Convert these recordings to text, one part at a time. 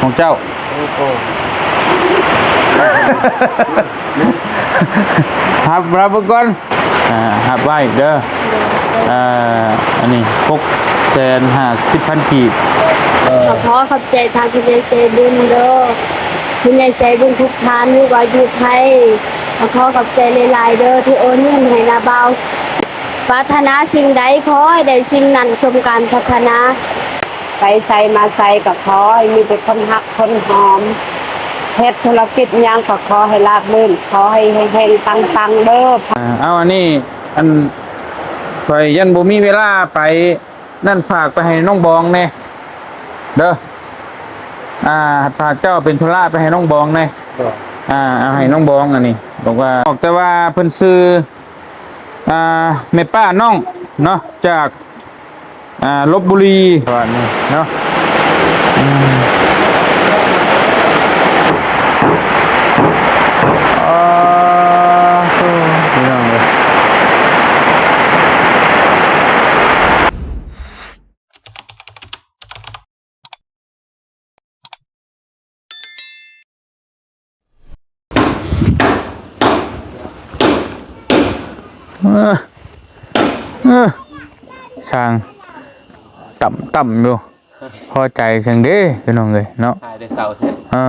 ຂອງເຈົ້າ ຮັບ ຮັບເບິ່ງກ່ອນ ອ່າ ຮັບໄວ້ເດີ ອ່າ ອັນນີ້ ຫົກແສນຫ້າສິບພັນກີບ ເອີ ກໍຂໍຂອບໃຈທາງຜູ້ໃຫຍ່ໃຈບຸນເດີ ຜູ້ໃຫຍ່ໃຈບຸນທຸກທ່ານ ຫຼືວ່າຢູ່ໄທ ກໍຂໍຂອບໃຈຫຼາຍໆເດີ ທີ່ໂອນເງິນໃຫ້ນ້າບ່າວ ປາດຖະໜາສິ່ງໃດ ຂໍໃຫ້ໄດ້ສິ່ງນັ້ນ ສົມການປາດຖະໜາ ໄປໃສມາໃສກໍຂໍໃຫ້ມີແຕ່ຄົນຮັກຄົນຫອມ ເຮັດທຸລະກິດຫຍັງກໍຂໍໃຫ້ລາບລື່ນ ຂໍໃຫ້ເຮັງໆປັງໆເດີ. ເອົາ ອັນນີ້ ອັນ ຂ້ອຍຍັງບໍ່ມີເວລາໄປ ນັ້ນ ຝາກໄປໃຫ້ນ້ອງບອງແດ່ເດີ ອ່າ ຝາກເຈົ້າເປັນທຸລະໄປໃຫ້ນ້ອງບອງແດ່ ອ່າ ເອົາໃຫ້ນ້ອງບອງ ອັນນີ້ ບອກວ່າ ອອກແຕ່ວ່າເພິ່ນຊື່ ອ່າ ແມ່ປ້ານ້ອງເນາະ ຈາກ ອ່າ ລົບບຸລີ ວ່ານີ້ເນາະ ອືມ ອໍ ໂອ້ ພີ່ນ້ອງເອີຍ. ເອີ ເອີ ຊ່າງຕ່ຳໆຢູ່ ພໍໃຈຈັ່ງເດ້ ພີ່ນ້ອງເອີຍເນາະ ຂາຍແຕ່ເຊົ້າແທ້ ເອີ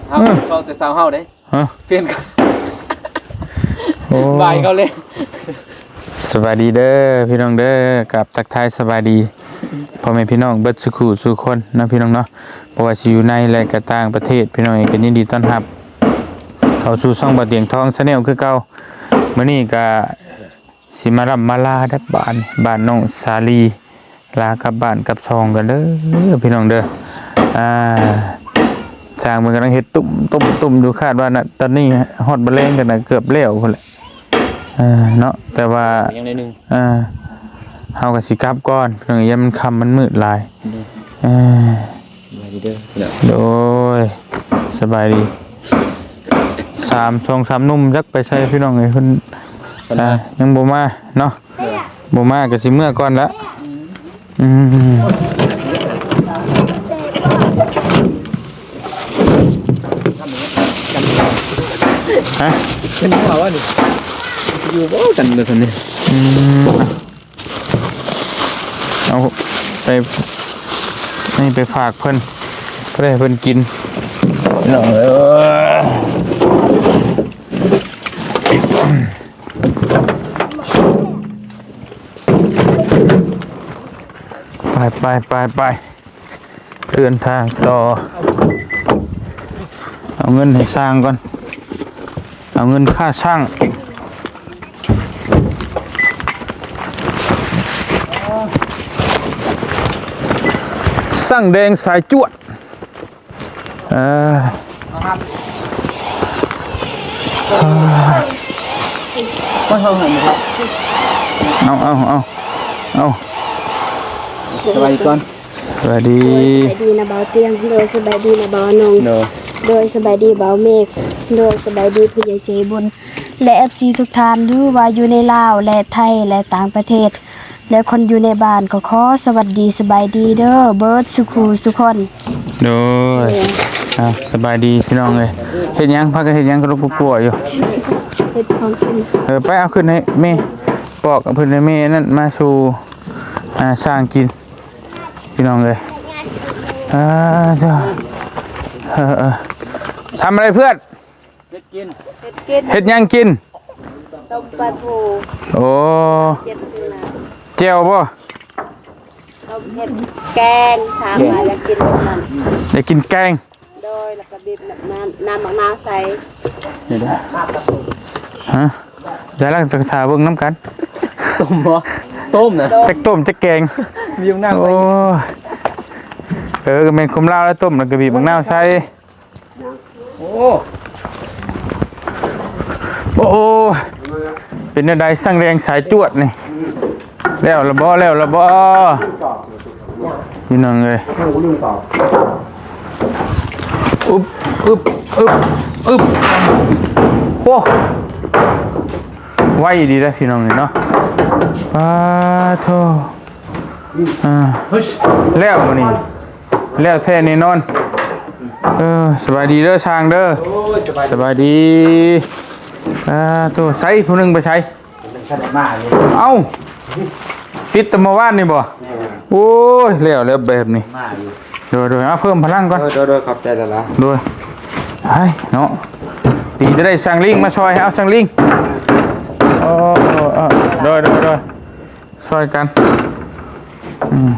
ເຮົາ ເອີ ເວົ້າແຕ່ເຊົ້າເຮົາເດ້ ຮະ ປ່ຽນກັນ ໂອ້ ບາຍເຂົາເລີຍ. ສະບາຍດີເດີພີ່ນ້ອງເດີ ກັບທັກທາຍສະບາຍດີພໍ່ແມ່ພີ່ນ້ອງເບິດສູ່ຄູ່ສູ່ຄົນເນາະ ພີ່ນ້ອງເນາະ ບໍ່ວ່າຊິຢູ່ໃນ ແລະ ກະຕ່າງປະເທດ ພີ່ນ້ອງເອີຍ ກໍຍິນດີຕ້ອນຮັບເຂົ້າສູ່ຊ່ອງບ່າວຕຽງທອງ Channel ຄືເກົ່າ. ມື້ນີ້ກະຊິມາລ່ຳມາລາເດີ ບ້ານ ບ້ານນ້ອງສາລີ ລາກັບບ້ານກັບຊ່ອງກັນເດີພີ່ນ້ອງເດີ. ອ່າ ຊ່າງເພິ່ນກຳລັງເຮັດຕຸ້ມ ຕຸ້ມ ຕຸ້ມຢູ່ ຄາດວ່ານະ ຕອນນີ້ຮອດບາແລງກໍນະ ເກືອບແລ້ວພຸ້ນແຫຼະ ເອີ ເນາະ ແຕ່ວ່າ ຍັງໜ້ອຍໜຶ່ງ ອ່າ ເຮົາກໍຊິກັບກ່ອນ ເພາະວ່າຢ້ານມັນຄ່ຳມັນມືດຫຼາຍ ເອີ ສະບາຍດີເດີ ໂດຍ ສະບາຍດີ ສາມ ສອງສາມໜຸ່ມຈັກໄປໃສພີ່ນ້ອງເອີຍ ເພິ່ນ ອ່າ ຍັງບໍ່ມາເນາະ. ບໍ່ມາກໍຊິເມືອກ່ອນລະ ອືມ ຮະ ເປັນຫົວວ່ານີ້ ຢູ່ບໍ່ກັນວ່າຊັ້ນນີ້ ອືມ ເອົາໄປ ນີ້ໄປຝາກເພິ່ນ ເພື່ອໃຫ້ເພິ່ນກິນ ພີ່ນ້ອງເອີຍ. ໄປ ໄປ ໄປ ໄປ ເດີນທາງຕໍ່ ເອົາເງິນໃຫ້ຊ່າງກ່ອນ ເອົາເງິນຄ່າຊ່າງ ຊ່າງແດງສາຍຈວດ. ເອີ ເອົາ ເອົາ ເອົາ ເອົາ ສະບາຍດີກ່ອນ ສະບາຍດີ ໂດຍ ສະບາຍດີນະບ່າວຕຽງ ໂດຍ ສະບາຍດີນະບ່າວນົງ ໂດຍ ໂດຍ ສະບາຍດີບ່າວເມກ ໂດຍ ສະບາຍດີຜູ້ໃຫຍ່ໃຈບຸນ ແລະ ເອັຟຊີ ທຸກທ່ານ ຫຼືວ່າຢູ່ໃນລາວ ແລະ ໄທ ແລະ ຕ່າງປະເທດ ແລະ ຄົນຢູ່ໃນບ້ານກໍຂໍສະຫວັດດີສະບາຍດີເດີ ເບິດສູ່ຄູ່ສູ່ຄົນ ໂດຍ ໂດຍ ອ່າ ສະບາຍດີພີ່ນ້ອງເອີຍ ເຮັດຫຍັງ ພາກັນເຮັດຫຍັງກະລຸກກົວຢູ່ ເຮັດຂອງກິນ ເອີ ໄປເອົາຂຶ້ນໃຫ້ແມ່ ປອກເອົາຂຶ້ນໃຫ້ແມ່ນັ້ນມາສູ່ ອ່າ ຊ່າງກິນ ພີ່ນ້ອງເອີຍ ອ່າ ເອີ ເອີ ເອີ ທຳອະໄລເພື່ອນ? ເຮັດກິນ ເຮັດກິນ ເຮັດຫຍັງກິນ? ຕົ້ມປາທູ ໂອ້ ເຈັບຊື່ນະ ແຈ່ວບໍ່? ຕົ້ມເຮັດແກງ ຊ່າງວ່າຢາກກິນແບບນັ້ນ ຢາກກິນແກງ ໂດຍ ແລ້ວກໍບີບນ້ຳ ນ້ຳໝາກນາວໃສ່ ຮະ ຢ່າລະ ຈະຖ້າເບິ່ງນຳກັນ ຕົ້ມບໍ່? ຕົ້ມນະ ຈັກຕົ້ມຈັກແກງ ບີບນ້ຳ ໂອ້ ເອີ ກໍແມ່ນຄົນລາວແລ້ວ ຕົ້ມແລ້ວກໍບີບໝາກນາວໃສ່ ໂອ້ ໂອ້ ເປັນແນວໃດ ຊ່າງແດງສາຍຈວດນີ້ ແລ້ວລະບໍ່ ແລ້ວລະບໍ່ ພີ່ນ້ອງເອີຍ ອຶບ ອຶບ ອຶບ ອຶບ ໂອ້ ໄວດີເດ້ພີ່ນ້ອງນີ້ເນາະ ປາໂທ ອ່າ ແລ້ວມື້ນີ້ ແລ້ວແທ້ແນ່ນອນ ເອີ ສະບາຍດີເດີຊ່າງເດີ. ໂອ້ຍ ສະບາຍ ສະບາຍດີ. ອ່າ ໂຕ ໃສ ຜູ້ໜຶ່ງໄປໃສ? ເພິ່ນທັນໄດ້ມາຢູ່. ເອົ້າ ຕິດແຕ່ເມື່ອວານນີ້ບໍ່? ແມ່ນ. ໂອ້ຍ ແລ້ວ ແລ້ວແບບນີ້ ມາຢູ່. ໂດຍ ໂດຍ ເອົາເພີ່ມພະລັງກ່ອນ. ໂດຍ ໂດຍ ໂດຍ ຂອບໃຈຫຼາຍໆ. ໂດຍ ໄປເນາະ ດີຈະໄດ້ຊ່າງລິງມາຊ່ອຍ. ເອົາຊ່າງລິງ. ໂອ້ ເອີ ໂດຍ ໂດຍ ໂດຍ ຊ່ອຍກັນ. ອືມ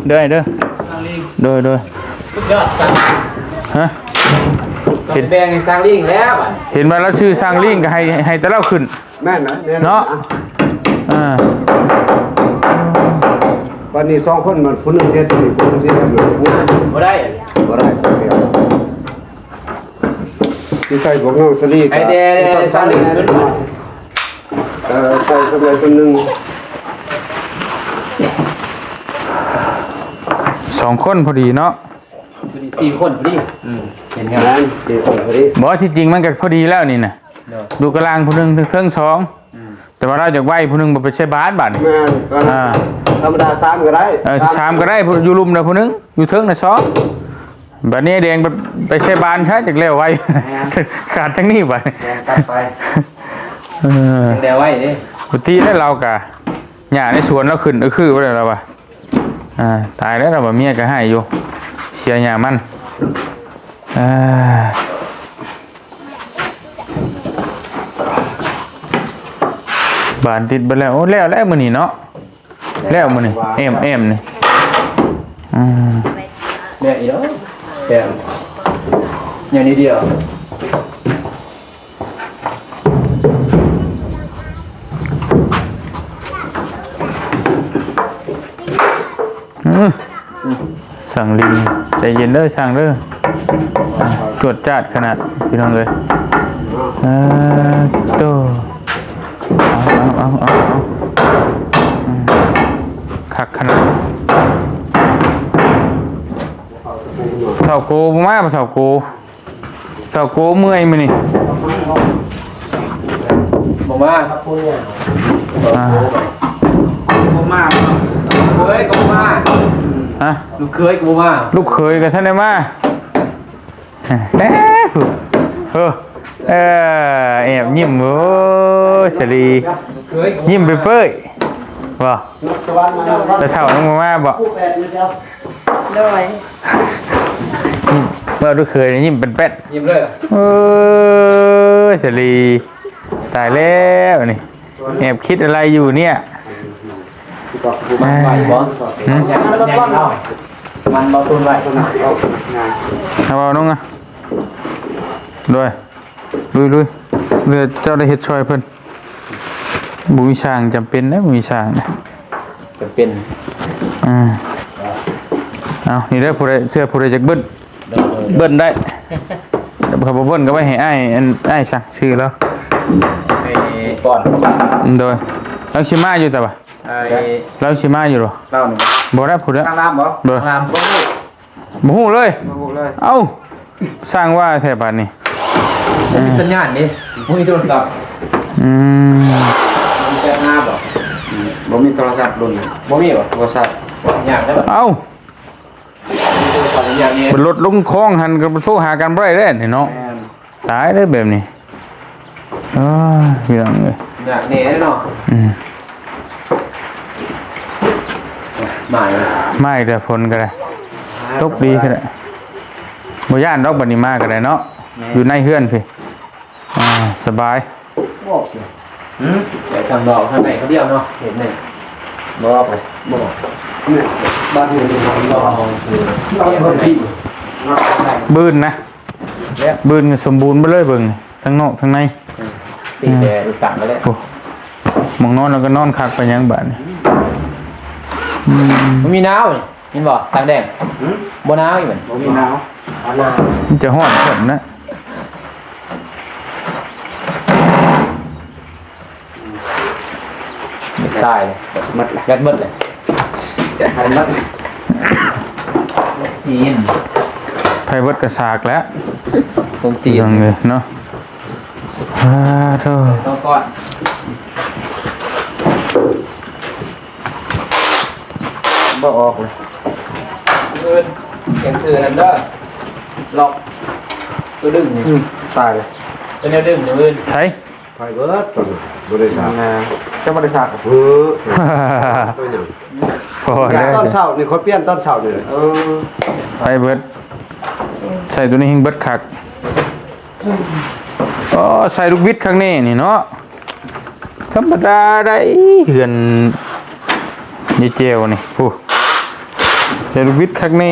ເດີ ເດີ ຊ່າງລິງ. ໂດຍ ໂດຍ ສຸດຍອດ. ຮະ ເຫັນ ແບ່ງໃຫ້ຊ່າງລິງແລ້ວ. ເຫັນວ່າລາວຊື່ຊ່າງລິງກໍໃຫ້ ໃຫ້ແຕ່ລາວຂຶ້ນ. ແມ່ນນະ ແມ່ນນະ ເນາະ. ອ່າ ບັດນີ້ສອງຄົນ ມັນຜູ້ໜຶ່ງເຮັດ ຜູ້ໜຶ່ງເຮັດ ບໍ່ໄດ້ ບໍ່ໄດ້. ຊິໃສ່ພວກນ້ອງສາລີ ໃຫ້ແຕ່ ໃຫ້ແຕ່ ໃສ່ ສາລີ ເອີ ໃສ່ສ່ຳໃດສ່ຳໜຶ່ງ. ສອງຄົນພໍດີເນາະ ພໍດີ ສີ່ຄົນພໍດີ. ອືມ ເຫັນງາມ ແມ່ນ ສີ່ຄົນພໍດີ. ບໍ່ ທີ່ຈິງມັນກໍພໍດີແລ້ວນີ້ນະ. ໂດຍ ຢູ່ກະລາງຜູ້ໜຶ່ງ ເທິງສອງ. ອືມ ແຕ່ວ່າລາວຢາກໄວ ຜູ້ໜຶ່ງບໍ່ໄປໃສ່ບາດບາດນີ້. ແມ່ນ ອ່າ ທຳມະດາສາມກໍໄດ້. ເອີ ສາມກໍໄດ້ ຜູ້ ຢູ່ລຸ່ມນະຜູ້ໜຶ່ງ ຢູ່ເທິງນະສອງ. ບາດນີ້ແດງໄປ ໄປໃສ່ບາດຊະ ຈັກແລ້ວໄວ. ແມ່ນ ຂາດທາງນີ້ບາດ. ແດງຕັດໄປ. ເອີ ແດງໄວເດ້. ປົກກະຕິແລ້ວລາວກະ ຫຍ້າໃນສວນລາວຂຶ້ນ ເອີ ຄືບໍ່ໄດ້ລາວວ່າ. ອ່າ ຕາຍແລ້ວ ລາວວ່າເມຍກໍໃຫ້ຢູ່ ເສຍຫຍ້າມັນ. ອ່າ ບານຕິດເບິດແລ້ວ. ໂອ້ ແລ້ວແລ້ວມື້ນີ້ເນາະ ແລ້ວມື້ນີ້ ແອມໆ ນີ້. ອືມ ແລ້ວອີກແລ້ວ ແລ້ວ ຍັງນິດດຽວ. ເອີ ຊ່າງລິງ ໃຈເຢັນເດີຊ່າງເດີ. ຈວດຈາດຂະໜາດ ພີ່ນ້ອງເອີຍ. ເອີ ໂຕ ເອົາ ເອົາ ເອົາ ເອົາ ເອົາ ອືມ ຄັກຂະໜາດ. ເຖົ້າໂກບໍ່ມາ ເຖົ້າໂກ. ເຖົ້າໂກເມື່ອຍມື້ນີ້ ບໍ່ມາ. ອ່າ ບໍ່ມາ ເຄີຍກໍບໍ່ມາ. ຮະ ລູກເຄີຍກໍບໍ່ມາ. ລູກເຄີຍກໍທັນໄດ້ມາ. ແຊບ ເອີ ເອີ ແອບຍິ້ມ. ໂອ້ ສາລີ ຍິ້ມເປີຍໆ ບໍ່? ແຕ່ເຖົ້າຍັງບໍ່ມາບໍ່? ໂດຍ ຍິ້ມ ເວົ້າດູເຄີຍ ຍິ້ມແປ້ນໆ ຍິ້ມເລີຍ. ໂອ້ຍ ສາລີ ຕາຍແລ້ວນີ້ ແອບຄິດອະໄລຢູ່ເນຍ. ມັນໄວບໍ່? ຫຶ? ມັນບໍ່ ມັນບໍ່ທຸນໄວ. ເອົາເອົານ້ອງອະ ໂດຍ ລຸຍໆ ເພື່ອເຈົ້າໄດ້ເຮັດຊ່ອຍເພິ່ນ. ບໍ່ມີຊ່າງ ຈຳເປັນເດ້ ບໍ່ມີຊ່າງນະ ຈຳເປັນ. ອ່າ ເອົານີ້ເດີ ຜູ້ໃດເຊື່ອ ຜູ້ໃດຢາກເບິ່ນ ເບິ່ນໄດ້. ຄັນບໍ່ເບິ່ນກໍໄວ້ໃຫ້ອ້າຍ ອັນ ອ້າຍສັ່ງຊື່ລາວ. ໂດຍ ລາວຊິມາຢູ່ຕະບະ ລາວຊິມາຢູ່ບໍ່? ລາວນີ້ບໍ່ໄດ້ ຜູ້ໃດ ທາງລາມບໍ່? ໂດຍ ທາງລາມບໍ່ຮູ້. ບໍ່ຮູ້ເລີຍ ບໍ່ຮູ້ເລີຍ. ເອົ້າ ຊ່າງວ່າແທ້ບາດນີ້ ບໍ່ມີສັນຍານເດ້ ບໍ່ມີໂທລະສັບ. ອືມ ມີແປດຫ້າບໍ່? ບໍ່ມີໂທລະສັບລຸ້ນ ບໍ່ມີບໍ່? ໂທລະສັບຍາກເດ້. ເອົ້າ ໂທລະສັບຍາກແນ່ ເປັນລົດລົງຄອງຫັ້ນກໍໂທຫາກັນບໍ່ໄດ້ເດ້ນີ້ເນາະ. ແມ່ນ ຕາຍເດ້ແບບນີ້. ເອີ ພີ່ນ້ອງເອີຍ ຍາກແນ່ເນາະ. ອືມ ມາອີກ ມາອີກແລ້ວ ຝົນກໍໄດ້ ຕົກດີຂະໜາດ. ບໍ່ຢ້ານດອກ ບັດນີ້ມາກໍໄດ້ເນາະ. ແມ່ນ ຢູ່ໃນເຮືອນພີ້ ອ່າ ສະບາຍ. ບໍ່ອອກຊິ ຫຶ? ໄປທາງນອກທາງໃນຄົນດຽວເນາະ ເຮັດແນວ ບໍ່ອອກໄປ ບໍ່ອອກ. ບ້ານຢູ່ໃນຫ້ອງ ເອົາຄົນພີ້ ບືນນະ ບືນກໍສົມບູນເບິດເລີຍ ເບິ່ງທາງນອກທາງໃນ. ອືມ ຕີແຕ່ຕ່າງກັນແຫຼະ. ໂອ້ ໝ່ອງນອນລາວກໍນອນຄັກປານຫຍັງບາດນີ້. ອືມ ມັນມີໜາວນີ້ ເຫັນບໍ່ ສາງແດງ? ຫຶ? ບໍ່ໜາວອີກບັດນີ້ ບໍ່ມີໜາວ ໜາວ ມັນຈະຮ້ອນເພີ່ມນະ. ຕາຍເລີຍ ໝົດລະ ແບັດໝົດເລີຍ ໄປໝົດ ຈີນ ໄປເບິດກະສາກແລ້ວ ຂອງຈີນເນາະ. ອ່າ ໂທ້ ສອງກ້ອນ ບໍ່ອອກເລີຍ. ມື້ອື່ນ ແຈ້ງຊື່ນຳເດີ. ລັອກ ຕົວດຶງນີ້ ອືມ ຕາຍເລີຍ ເປັນແນວດຶງນີ້ເວີ້ຍ ໃສ ໄປເບິດຕົວນັ້ນ ບໍ່ໄດ້ສາກ ນະ ຈະບໍ່ໄດ້ສາກ ເອີ ຕົວຫຍັງ ໂອ້ຍ ຕອນເຊົ້ານີ້ ຂ້ອຍປ່ຽນຕອນເຊົ້ານີ້ ເອີ ໄປເບິດ ໃສ່ຕົວນີ້ແຮ່ງເບິດຄັກ. ອໍ ໃສ່ລູກບິດຄັກແນ່ນີ້ເນາະ ທຳມະດາໄດ໋ ເຮືອນຍາຍແຈ່ວນີ້ ໂອ້ ໃສ່ລູກບິດຄັກແນ່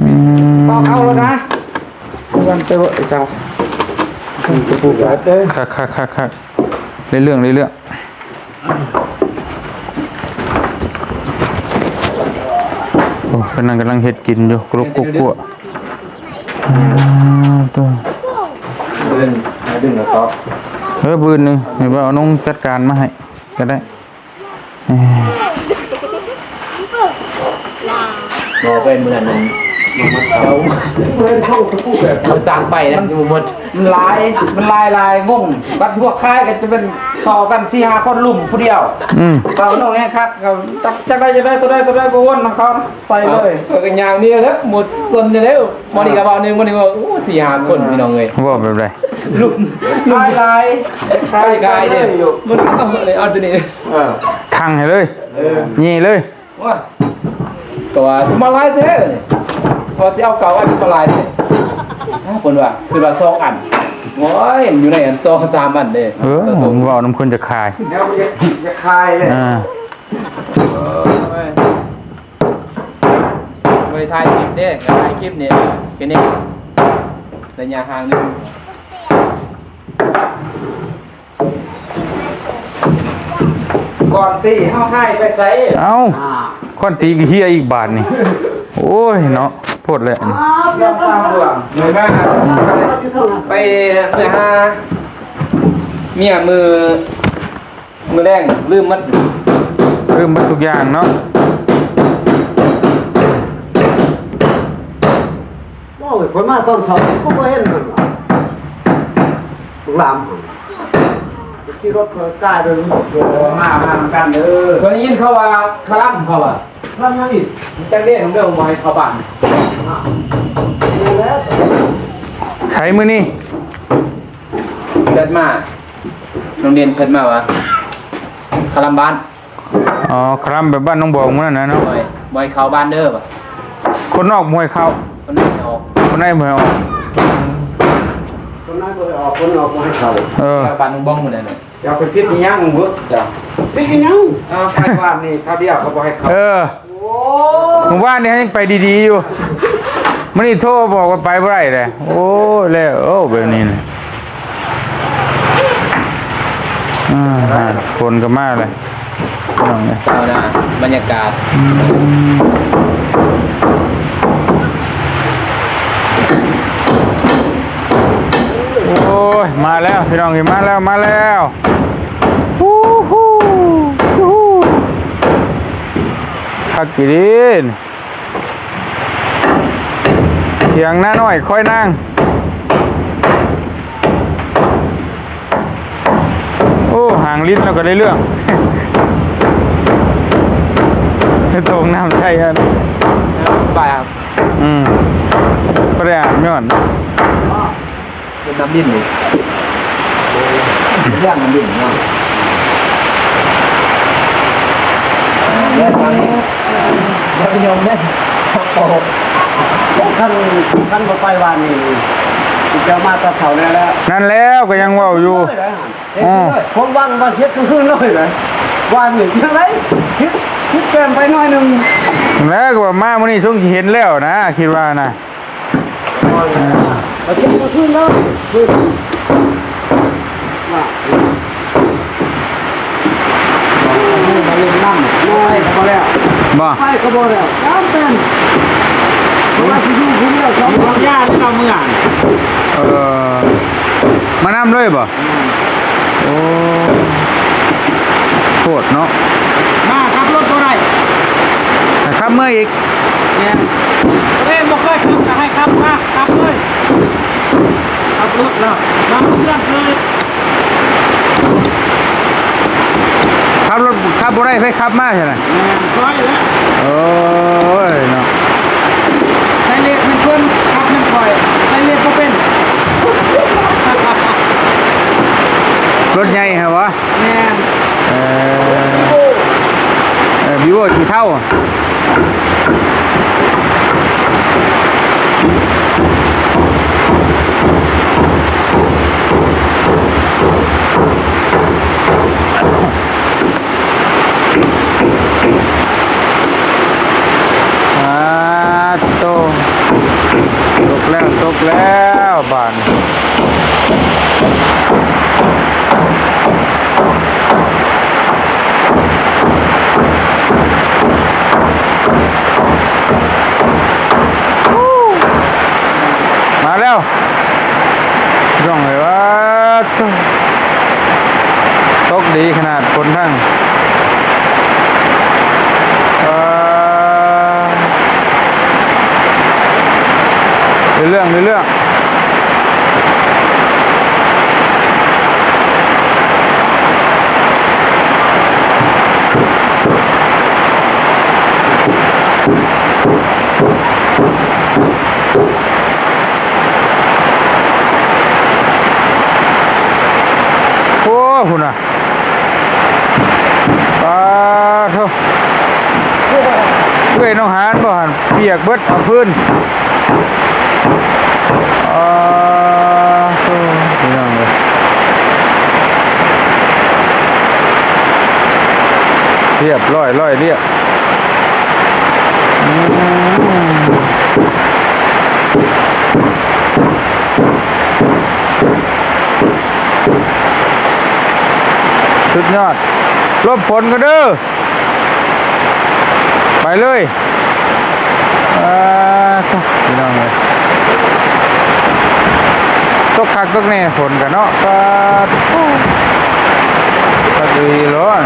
ອືມ ຕອກເອົາແລ້ວນະ ວັນເຕີເອີ ເຈົ້າ ຄັກໆໆໆ ເລື່ອງໆ ໂອ້ ເພິ່ນນັ້ນກຳລັງເຮັດກິນຢູ່ ກຣົບກົວໆ ອ່າ ໂຕ ດຶງ ດຶງແລ້ວກໍ ເອີ ບືນນີ້ ໃຫ້ວ່ານ້ອງຈັດການມາໃຫ້ກໍໄດ້ ເອີ ບໍ່ເປັນມື້ນັ້ນ ມັນ ເຮົາ ເຮົາສ້າງໄປນະ ມັນບໍ່ໝົດ ມັນຫຼາຍ ມັນຫຼາຍໆ ວົງ ບັດພວກຂາຍກໍຈະເປັນ ຊໍກັນສີ່ຫ້າຄົນລຸມຜູ້ດຽວ ອືມ ເວົ້ານ້ອງແຮງຄັກ ກໍຈັກ ຈັກໄດ້ ຈັກໄດ້ ຕົວໃດ ຕົວໃດບໍ່ວົນນຳເຂົາ ໃສ່ເລີຍ ເອີ ກໍຍ່າງນີ້ແຫຼະ ໝົດຄົນນີ້ແຫຼະ ມື້ນີ້ກໍເວົ້າໜຶ່ງ ມື້ນີ້ເວົ້າ ໂອ້ ສີ່ຫ້າຄົນ ພີ່ນ້ອງເອີຍ ເວົ້າແບບໃດ ລຸມ ຫຼາຍຫຼາຍ ຂາຍ ຂາຍເດ້ ມື້ນີ້ເອົາ ເອົາຕົວນີ້ ເອີ ທັງໃຫ້ເລີຍ ເອີ ເຍເລີຍ ໂອ້ຍ ກໍວ່າຊິມາຫຼາຍແທ້ນີ້ ວ່າຊິເອົາເກົ່າອັນມາຫຼາຍແທ້ ອ້າວ ເພິ່ນວ່າ ເພິ່ນວ່າສອງອັນ ໂອ້ຍ ຢູ່ໃນອັນສອງສາມອັນເດ້ ເອີ ເວົ້ານຳຄົນຈະຂາຍ ແນວຢາກ ຢາກຂາຍເດ້ ອ່າ ໂອ້ຍ ບໍ່ໄດ້ຖ່າຍຄລິບເດ້ ກະຖ່າຍຄລິບນີ້ ແຄ່ນີ້ ໄລຍະຫ່າງໜຶ່ງ. ກ່ອນຕີເຮົາຫາຍໄປໃສ? ເອົ້າ ອ່າ ກ່ອນຕີກໍເຮຍອີກບາດນີ້ ໂອ້ຍເນາະ ໂພດແຫຼະ ອ້າວ ເລື່ອງຕາມເລື່ອງ ໄປ ໄປຫາເມຍມື້ ມື້ແລງລືມໝົດ ລືມໝົດທຸກຢ່າງເນາະ. ໂອ້ຍ ຂ້ອຍມາຕອນເຊົ້າກໍບໍ່ເຫັນມັນວ່າ ລູກຫຼານຫັ້ນ ຂີ່ລົດຂ້ອຍກາຍເດີ ມາ ມານຳກັນເດີ. ຂ້ອຍໄດ້ຍິນເຂົາວ່າຄະລຳ ເຂົາວ່າຄະລຳຫຍັງອີກ ຈັກເດ້ ເດີ ບໍ່ໃຫ້ເຂົ້າບ້ານ. ໃສມື້ນີ້ ແຊັດມາ ນ້ອງເດັ່ນແຊັດມາວ່າຄະລຳບ້ານ. ອໍ ຄະລຳແບບບ້ານໜອງບອງມື້ນັ້ນນະເນາະ. ໂດຍ ບໍ່ໃຫ້ເຂົ້າບ້ານເດີວ່າ ຄົນນອກບໍ່ໃຫ້ເຂົ້າ ຄົນໃນບໍ່ໃຫ້ອອກ ຄົນໃນບໍ່ໃຫ້ອອກ ຄົນນອກບໍ່ໃຫ້ເຂົ້າ ເອີ ບ້ານໜອງບອງມື້ນັ້ນນະ. ຢ່າໄປຜິດອີຫຍັງເວີ້ຍ ເຈົ້າ ຜິດອີຫຍັງ? ເອີ ໄປບ້ານນີ້ຄາວດຽວເຂົາບໍ່ໃຫ້ເຂົ້າ ເອີ. ໂອ້ ມື້ວານນີ້ຍັງໄປດີໆຢູ່ ມື້ນີ້ໂທບອກວ່າໄປບໍ່ໄດ້ແຫຼະ. ໂອ້ຍ ແລ້ວ ໂອ້ ແບບນີ້ນະ ອ່າ ຝົນກໍມາແລ້ວ ພີ່ນ້ອງເອີຍ ເຊົ້ານະ ບັນຍາກາດ ອືມ ໂອ້ຍ ມາແລ້ວ ພີ່ນ້ອງເອີຍ ມາແລ້ວ ມາແລ້ວ. ຮູ້ ຮູ້ ຮູ້ ຄັກອີ່ຫຼີ ຖຽງນານ້ອຍຄອຍນາງ. ໂອ້ ຫາງລິ້ນແລ້ວກໍໄດ້ເລື່ອງ ຕົງນ້ຳໃສ່ຫັ້ນ ປາຍ ອືມ ບໍ່ໄດ້ອາບຍ້ອນ ເປັນນ້ຳດິນນີ້ ເລື່ອງນ້ຳດິນເນາະ ເລື່ອງນ້ຳດິນ ຢ່າໄປຍອມເດ້ ໂອ້ ຄັນ ຄັນບໍ່ໄປວານນີ້ ຊິເຈົ້າມາຕອນເຊົ້າແນ່ແລ້ວ ນັ້ນແລ້ວ ກໍຍັງເວົ້າຢູ່ ເອີ ຄວາມຫວັງວ່າຊິເຮັດຄືນເລີຍນະ ວານນີ້ຈັ່ງໃດ ຄິດ ຄິດແປນໄປໜ້ອຍໜຶ່ງ ແລ້ວກໍວ່າມາມື້ນີ້ຊົງຊິເຫັນແລ້ວນະ ຄິດວ່ານະ. ມາເຮັດຄືນເນາະ ຄືນວ່າ ມາຫຼິ້ນນ້ຳ ໄປກໍບໍ່ແລ້ວ ບໍ່ ໄປກໍບໍ່ແລ້ວ ຈຳເປັນ ເພາະວ່າຊິຢູ່ຜູ້ດຽວ ສອງຄົນ ຢ້ານເຮົາເມືອ ເອີ ມານຳເລີຍບໍ່? ອືມ ໂອ້ ໂພດເນາະ ມາຂັບລົດບໍ່ໄດ້ ໃຫ້ຂັບເມືອອີກ ແມ່ນ ເອີ ບໍ່ເຄີຍຂັບກໍໃຫ້ຂັບ ມາ ຂັບເລີຍ ຂັບລົດເນາະ ມາເຮືອນຄື ຂັບລົດຂັບບໍ່ໄດ້ ໃຜຂັບມາຊັ້ນນະ? ແມ່ນ ຂ້ອຍແຫຼະ ໂອ້ຍເນາະ ໃສ່ເລກໃຫ້ເພິ່ນ ເອົາ ລົດໃຫຍ່ຫັ້ນຫວາ? ແມ່ນ. ເອີ ເອີ ວີໂວສີເທົາ. ອາໂຕ ຕົກແລ້ວ ຕົກແລ້ວບາດນີ້. ມາແລ້ວ ພີ່ນ້ອງເອີຍ ວ້າໂທ້ ຕົກດີຂະໜາດຝົນທັງ ເອີ ເລື່ອງ ເລື່ອງ. ໂອ້ ພຸ້ນນະ ປາໂທ້ ເອື້ອຍນ້ອງຫານບໍ່ຫັ້ນ ປຽກເບິດ ເອົາພື້ນ ອາໂທ້ ພີ່ນ້ອງເອີຍ ຮຽບຮ້ອຍ ຮ້ອຍລຽບ. ອືມ ສຸດຍອດ ຫຼົບຝົນກ່ອນເດີ ໄປເລີຍ. ອາໂທ້ ພີ່ນ້ອງເອີຍ ຕົກຄັກຕົກແນ່ຝົນກະເນາະ ປາໂທ້ ຄັກອີ່ຫຼີເນາະ.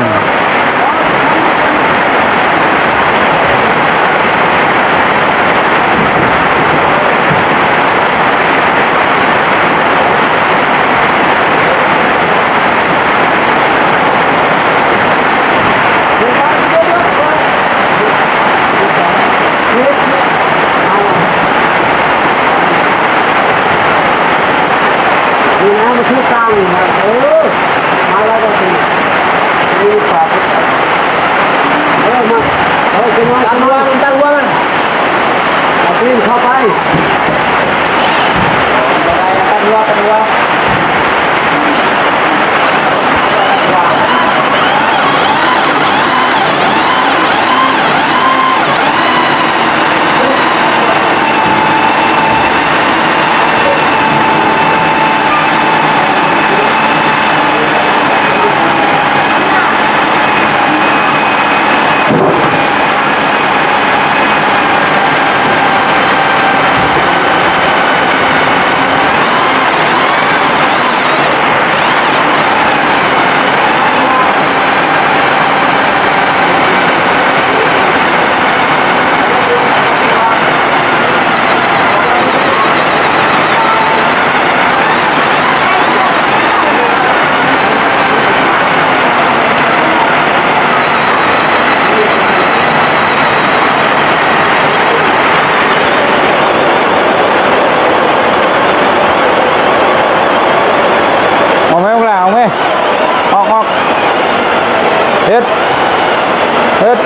ນີ້ນະ ມາຖືກາງນີ້ນະ ເອີ ມາແລ້ວກໍຄື ມີປາກ ເອີ ມາ ເອີ ຂຶ້ນມາ ຕັດຫົວມັນ ຕັດຫົວມັນ ເອົາຕີນເຂົ້າໄປ. ອອກໄໝ ອອກແລ້ວ ອອກໄໝ ອອກ ອອກ ເຮັດ ເຮັດ.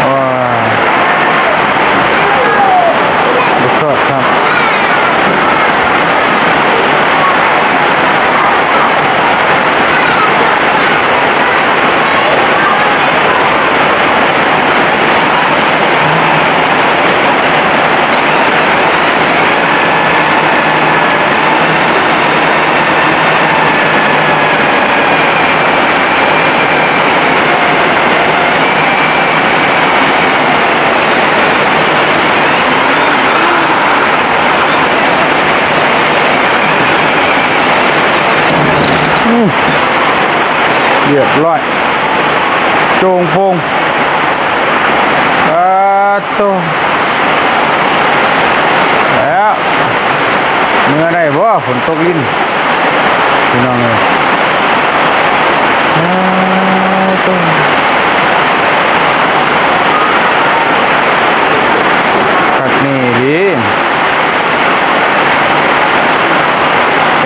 ວ້າ ບໍ່ຊອດຄັບ. ອືມ ຮຽບຮ້ອຍ ໂຈ່ງໂປ່ງ. ອາໂຕ ແລ້ວ ເມືອໄດ້ບໍ່? ຝົນຕົກລິນ ພີ່ນ້ອງເອີຍ. ອາໂຕ.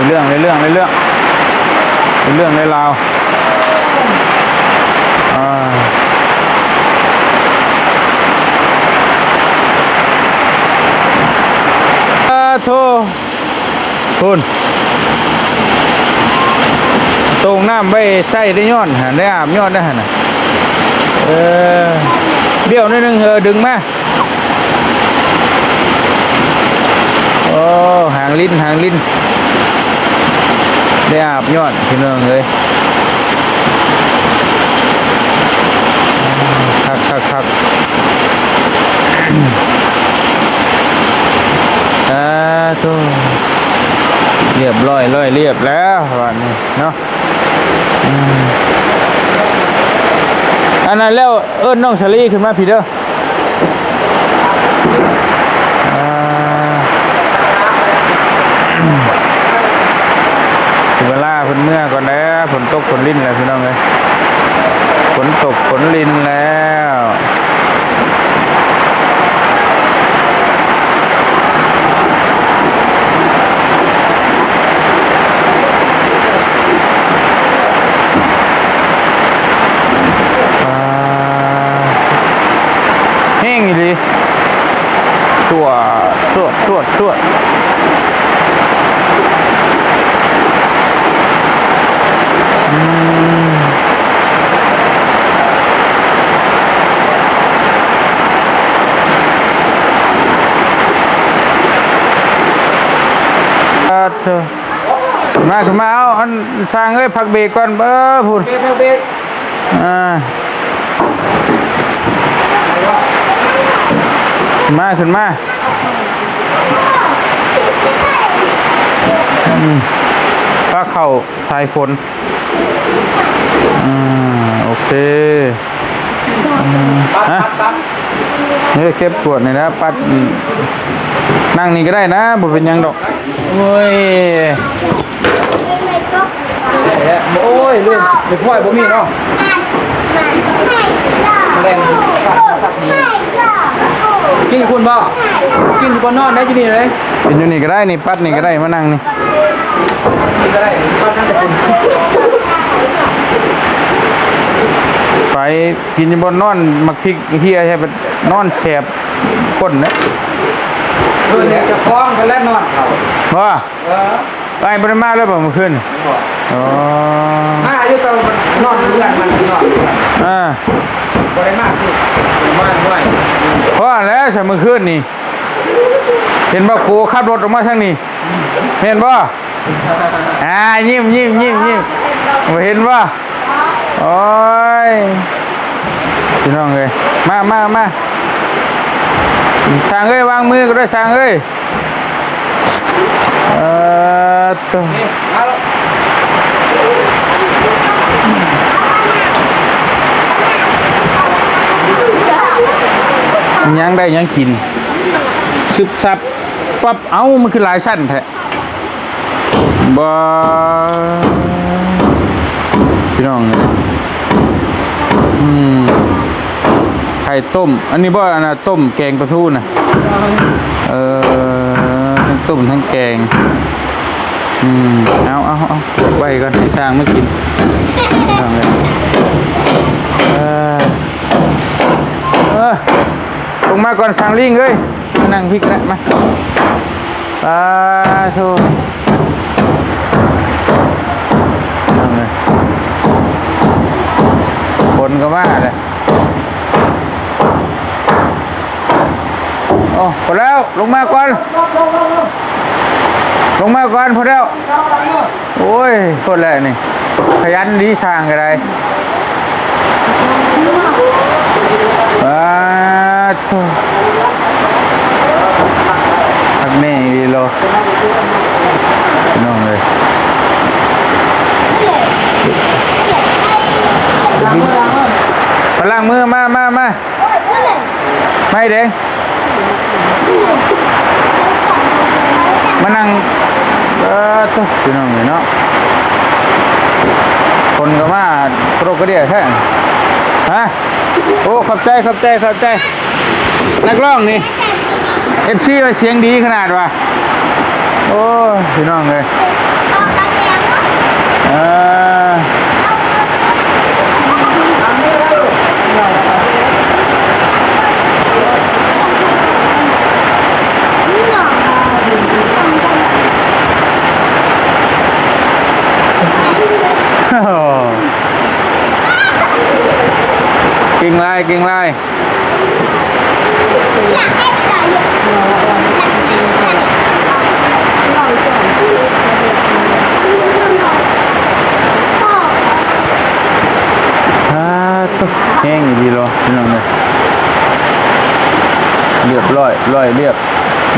ເລື່ອງ ເລື່ອງ ເລື່ອງ ເລື່ອງລາວ ອ່າ ອາໂທ ພຸ້ນ ໂຕ່ງນ້ຳໄວ້ໃຊ້ໄດ້ຍ້ອນຫັ້ນ ໄດ້ອາບຍ້ອນໄດ້ຫັ້ນນະ ເອີ ບ້ຽວໜ້ອຍໜຶ່ງ ເອີ ດຶງມາ. ໂອ້ ຫາງລິ້ນ ຫາງລິ້ນ ໄດ້ອາບຍ້ອນ ພີ່ນ້ອງເອີຍ ຄັກໆໆ ສາທຸ ລຽບຮ້ອຍ ຮ້ອຍລຽບແລ້ວ ບາດນີ້ເນາະ. ອືມ ອັນນັ້ນແລ້ວ ເອີ້ນນ້ອງສາລີຂຶ້ນມາພີ້ເດີ ອ່າ ເວລາເພິ່ນເມືອກ່ອນແລ້ວ ຝົນຕົກຝົນລິນແລ້ວ ພີ່ນ້ອງເອີຍ ຝົນຕົກຝົນລິນແລ້ວ. ອ່າ ແຮງອີ່ຫຼີ ຊວດ ຊວດ ຊວດ ຊວດ ອືມ. ເອີ ມາ ຂຶ້ນມາ ເອົາ ອັນ ຊ່າງເອີຍ ພັກເບຣກກ່ອນ ເອີ ພຸ້ນ ເບຣກ ພັກເບຣກ ອ່າ ມາ ຂຶ້ນມາ ອືມ ພາເຂົ້າສາຍຝົນ. ອ່າ ໂອເຄ ຮະ ເອີ ເກັບກວດນີ້ນະ ປັດ ອືມ ນັ່ງນີ້ກໍໄດ້ນະ ບໍ່ເປັນຫຍັງດອກ ໂອ້ຍ ໂອ້ຍ ລືມ ເດັກນ້ອຍບໍ່ມີເນາະ ແມະແລງສັດ ສັດນີ້ ກິນຢູ່ພຸ້ນບໍ່? ກິນຢູ່ບ່ອນນອນໄດ້ ຢູ່ນີ້ເລີຍ ກິນຢູ່ນີ້ກໍໄດ້ ນີ້ ປັດນີ້ກໍໄດ້ ມານັ່ງນີ້ ໄປກິນຢູ່ບ່ອນນອນ ໝາກພິກເຫ່ຍໃຫ້ມັນນອນແສບກົ້ນເດ້ ຄືນີ້ຈະຟ້ອງກັນແລ້ວນອນເຂົາ ບໍ່? ເອີ ອ້າຍບໍ່ໄດ້ມາເລີຍບໍ່ມື້ຄືນ? ບໍ່ ອໍ ມາຢູ່ ແຕ່ວ່າມັນນອນຢູ່ເຮືອນ ມັນນອນຢູ່ເຮືອນ ອ່າ ບໍ່ໄດ້ມາຄື ມາດ້ວຍ ພໍແລ້ວຊະ ມື້ຄືນນີ້ ເຫັນບໍ່ ກູຂັບລົດອອກມາທາງນີ້ ແມ່ນບໍ່? ອ່າ ຍິ້ມ ຍິ້ມ ຍິ້ມ ຍິ້ມ ບໍ່ເຫັນບໍ່? ໂອ້ຍ ພີ່ນ້ອງເອີຍ ມາ ມາ ມາ ຊ່າງເອີຍ ວາງມືກໍໄດ້ ຊ່າງເອີຍ ເອີ ໂທ້ ຍັງໄດ້ຫຍັງກິນ ຊຶບຊັບປັບ ເອົ້າ ມັນຄືຫຼາຍຊັ້ນແທ້. ບໍ່ ພີ່ນ້ອງເອີຍ ອືມ ໄຂ່ຕົ້ມ ອັນນີ້ບໍ່ ອັນນ່າ ຕົ້ມແກງປາທູນະ ເອີ ທັງຕົ້ມທັງແກງ ອືມ ເອົາ ເອົາ ເອົາ ໄວ້ກ່ອນ ໃຫ້ຊ່າງມາກິນ ພີ່ນ້ອງເອີຍ ເອີ ເອີ ລົງມາກ່ອນ ຊ່າງລີ້ງເອີຍ ມານັ່ງພີ້ກໍໄດ້ ມາ ປາໂທ ຝົນກໍມາແລ້ວ ໂອ້ ພໍແລ້ວ ລົງມາກ່ອນ ລົງມາກ່ອນ ພໍແລ້ວ. ໂອ້ຍ ໂພດແຫຼະນີ້ ຂະຫຍັນດີ ຊ່າງກໍໄດ້ ປາໂທ ຄັກແນ່ອີ່ຫຼີໂລ ພີ່ນ້ອງເອີຍ ໄປລ້າງມື ມາ ມາ ມາ. ໄມ້ແດງ ມານັ່ງ ເອີ ໂທ້ ພີ່ນ້ອງເອີຍເນາະ ຄົນກໍມາກະດົກກະເດຍແທ້ ຮະ ໂອ້ ຂອບໃຈ ຂອບໃຈ ຂອບໃຈ ນັກຮ້ອງນີ້ ເອັຟຊີ ວ່າສຽງດີຂະໜາດວ່າ ໂອ້ຍ ພີ່ນ້ອງເອີຍ ເອີ ເກັ່ງຫຼາຍ ເກັ່ງຫຼາຍ. ອາ ໂທ້ ແຮງອີ່ຫຼີເນາະ ພີ່ນ້ອງເອີຍ ລຽບຮ້ອຍ ລອຍລຽບ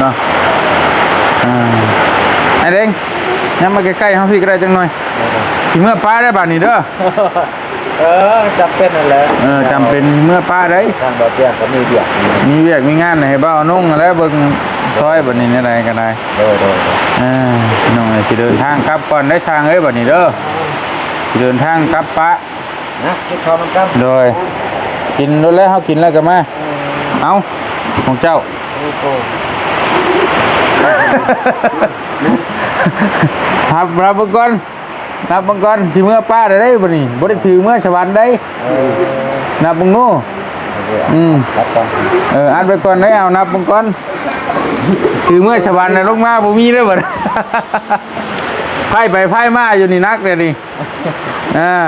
ເນາະ. ອາ ອ້າຍເດ້ງ ຍັບມາໃກ້ໆເຮົາພີ້ກໍໄດ້ຈັກໜ່ອຍ. ຊິເມືອປ້າໄດ້ບາດນີ້ເດີ. ເອີ ຈຳເປັນຫັ້ນແຫຼະ ເອີ ຈຳເປັນເມືອປ້າໄດ້. ທາງບ່າວແກ້ວກໍມີວຽກ ມີວຽກມີງານໃຫ້ບ່າວນົງຫັ້ນແຫຼະ ເບິ່ງຊ່ອຍບາດນີ້ແນວໃດກໍໄດ້. ໂດຍ ໂດຍ ໂດຍ ເອີ ພີ່ນ້ອງເອີຍ ຊິເດີນທາງກັບກ່ອນໄດ້ຊ່າງເອີຍ ບາດນີ້ເດີ ຊິເດີນທາງກັບປະນະ ກິນເຂົ້ານຳກັນ. ໂດຍ ກິນໂລດແລ້ວ ເຮົາກິນແລ້ວກໍມາ. ເອີ ເອົ້າ ຂອງເຈົ້າ ໂອ້ໂຫ ຮັບ ຮັບເບິ່ງກ່ອນ. ນັບເບິ່ງກ່ອນ ຊິເມືອປ້າໄດ້ບໍ່ນີ້ ບໍ່ໄດ້ຖືເມືອສະຫວັນໄດ້. ເອີ ນັບເບິ່ງດູ. ອືມ ນັບກ່ອນ ເອີ ອັດໄວ້ກ່ອນໄດ້. ເອົາ ນັບເບິ່ງກ່ອນ ຖືເມືອສະຫວັນນະ ລົງມາບໍ່ມີເດ້ບັດ ພາຍໄປພາຍມາຢູ່ນີ້ ໜັກແລ້ວນີ້. ອ່າ